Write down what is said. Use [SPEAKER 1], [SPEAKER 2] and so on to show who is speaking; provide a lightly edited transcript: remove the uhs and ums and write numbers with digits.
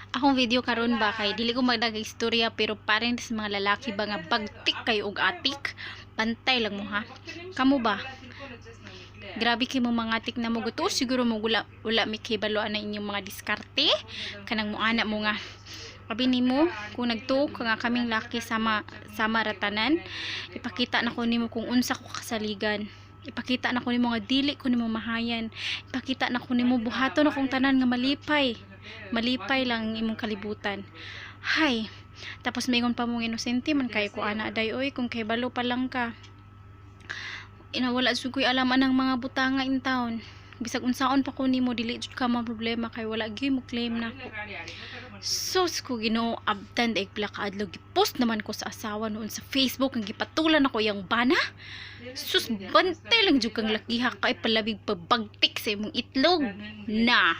[SPEAKER 1] Akong video karon ba kay dili ko magdagag istorya, pero parin sa mga lalaki ba nga bagtik kayo og atik, bantay lang mo ha. Kamo ba? Grabe kay mo mga atik na mo gusto siguro mo wala wala mi kay na inyong mga diskarte kanang muana mo nga abi nimo kung nagtuo ka nga kaming laki sama sama ratanan, ipakita na ko nimo kung unsa ko kasaligan, ipakita na ko nimo nga dili ko nimo mahayan, ipakita na ko nimo, buhaton akong tanan nga malipay malipay lang ang imong kalibutan. Hay, tapos maingon pa mong inosente man kay ko ana day oy. Kung kay balo pa lang ka ina, wala jud ko'y alam anang mga butanga in town. Bisag unsaon pa ko nimo, dili jud ka problema kay wala gyud mo claim nako. Sus ko Ginoo, abtan daig pila ka adlaw, gipost naman ko sa asawa noon sa Facebook ang gipatulan ako yang bana. Sus, bantay lang jud kang lakiha kay palabig pabagtik sa imong itlog na.